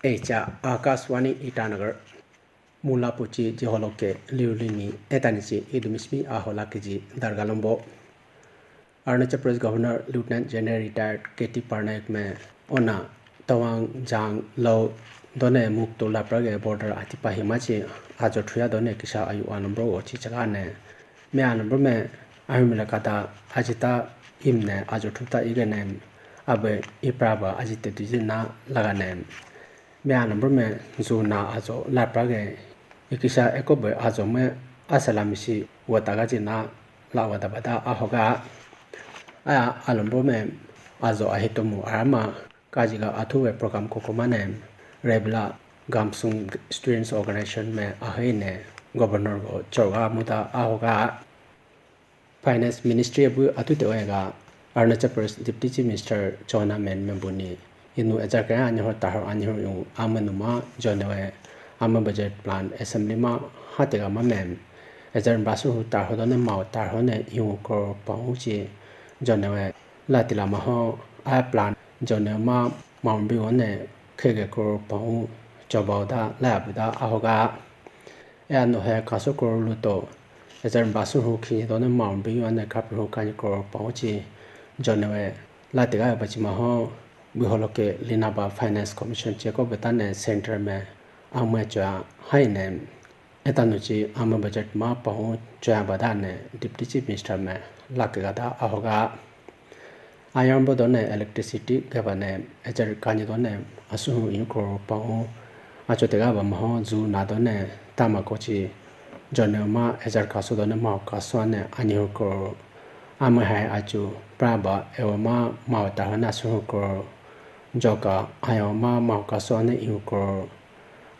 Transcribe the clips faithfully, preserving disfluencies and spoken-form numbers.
Echa Akashvani Itanagar. Mula puchi jiholoke liulini etanichi idumismi ahola kiji dargalombo. Arunachal Pradesh Governor Lieutenant General Retired K T Parnaik me ona Tawang Jang Lo done mukto laprage border atipa himachi ajo thuya done kisa ayu anambro ochi chagane. Me anambro me ayumila kata ajita imne ajo thuta igene abe ipraba ajite tujina lagane. Me alambro me zu na ajo laprage ikisa ekobe ajo me asalamisi wataga jina la wata bata ahoga. Aya alambro me ajo ahitomu arama kajiga athuwe program kokomane Rebla Gamsung Students Organization me ahine Governor go choga muta ahoga. Finance Ministry abu atute oyega Arunachal Pradesh Deputy Chief Minister Chowna Mein me buni inu ejar kaya anihor tahor anihor yu amanuma jonewe ama budget plan assembly ma hatega ma mem ejar basu hu tahor done mau tahor ne yu crore pahu chi jonewe latila maho a plan jonewe ma maumbi one khege crore pahu chobauda labuda ahoga. Eya nohe kaso crore luto. Ejar basu hu khi done maun bi ane kapri hu kani crore pahu chi jonewe latiga bachi maho biholoke linaba Finance Commission cheko betane center me amwe choya haine. Etanu chi ama budget ma pahu choya badane Deputy Chief Minister me lakega da ahoga. Ayambo done electricity gabane ejar kani done asuhu iyu crore pahu achote gaba maho zu na done tama kochi jone ma ejar kaso done maho kaso ane anihur crore ama hai achu praba ewa ma maho tahone asuhu crore joka ayo ma maho kaso ane iyu crore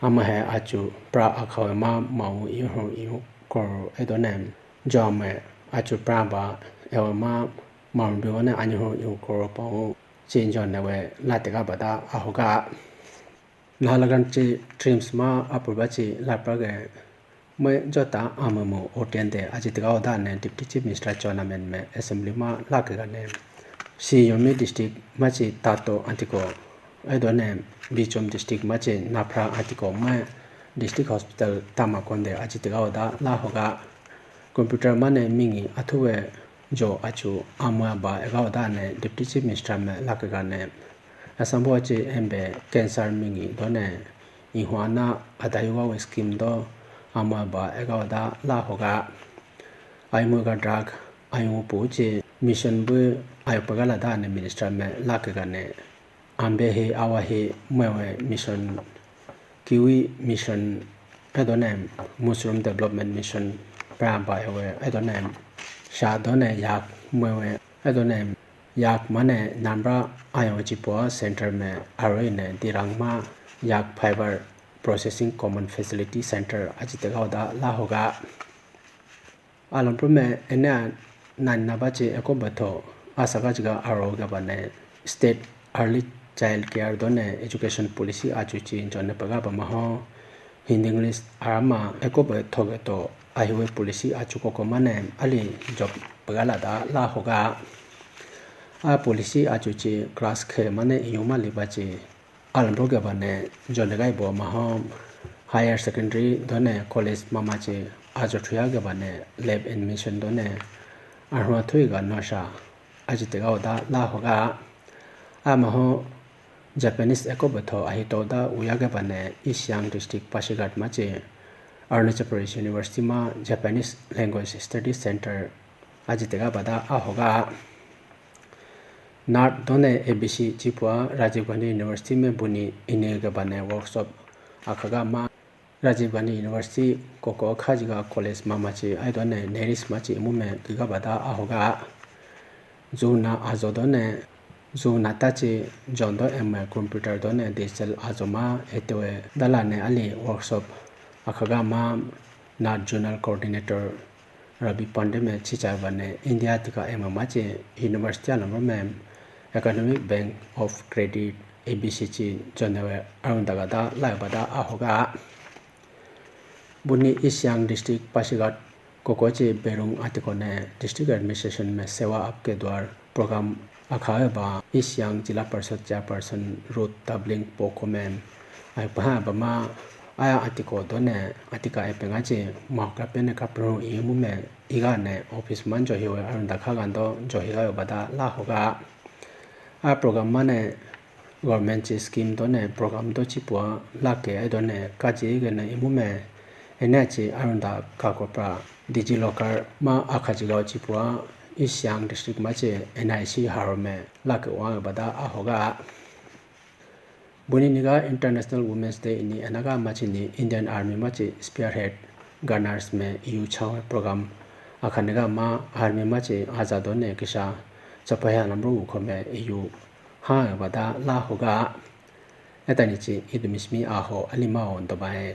ama hai achu pra akhawe ma mahu iyu hu iyu crore edone jome achu praba ewa ma Marubi wane anihur ihu koro pawu chi jone we latika bata ahoga. Nahalagan chi trims ma apurba chi laprage me jota amamu otian de ajitika oda ne Deputy Chief Minister Chowna Mein me assembly ma lakega ne. Si Yomi district ma chi Tato Antiko, edone Bichom district ma chi Naphra Antiko me district hospital tama konde ajitika oda lahoga. Computer mane mingi athuwe jo achu amwa ba ega oda ne Deputy Chief Minister me lakega ne. Assam bo chi embe cancer mingi done ihwana adayu wa scheme do amwa ba ega oda lahoga. Aimu ga drug aimu pu chi mission bu ayo pagala da ne Minister me lakega ne. Ambe hi awa hi mwewe mission, Kiwi mission, edone Mushroom Development Mission, pra ba ewe, edone sha done yak mwewe, edone yak mane Namra ayo chipo center me aroi ne Dirang ma yak fiber processing common facility center ajitega oda lahoga. Alompurume ene a nani naba chi eko batho asaka chiga aro gabane state early child care done education policy achu chi jone paga bamaho Hindi English arama eko batho geto ahiwe policy achu koko mane ali job pagala da lahoga. A policy achu chi class khe mane yuma liba chi Alambro gabane jone gai bo maho higher secondary done college mama chi ajo thuya gabane lab admission done arhuwa thui ga nosha ajitega oda lahoga. Amaho Japanese eko batho ahito da uya gabane East Siang district Pasighat ma chi Arunachal Pradesh University ma Japanese Language Studies Center ajitega bada ahoga. Nart done A B C chipua Rajiv Gandhi University me buni ini gabane workshop akhaga ma Rajiv Gandhi University koko khajiga college mama chi aidone neris ma chi imu me giga bada ahoga. Juna ajo done juna tachi jondo eme computer done digital ajo ma etewe dalane ali workshop akhaga ma Nart Zonal Coordinator Ravi Pandey me chichai bane India tika ema machi University alomro me Economic Bank of Credit A B C chi jonewe arundaga da laibada ahoga. Buni East Siang District Pasighat kokochi Berung atikone District Administration me Sewa Aapke Dwar program akhaeba East Siang Zilla Parishad Chairperson Ruth Tabling Poko me Aipaha bama aya atiko done atika epenga chi mahoka pene kapru imu me iga ne office man johi we arunda khaga do johi ga bada la hoga. A program mane government chi scheme done program do chipua lake ai done kaji gane imu me ene chi arunda kakopra Digi Locker ma akhaji ga chipua East Siang district ma chi N I C haro me lake wa bada a hoga. Buni niga International Women's Day ini anaga machi ni Indian Army machi spearhead gunners me iyu chawe program akhaniga ma army machi azado ne kisa chapaya lamru ukhome iyu ha bada la hoga. Etani chi idumishmi aho alima on dobae.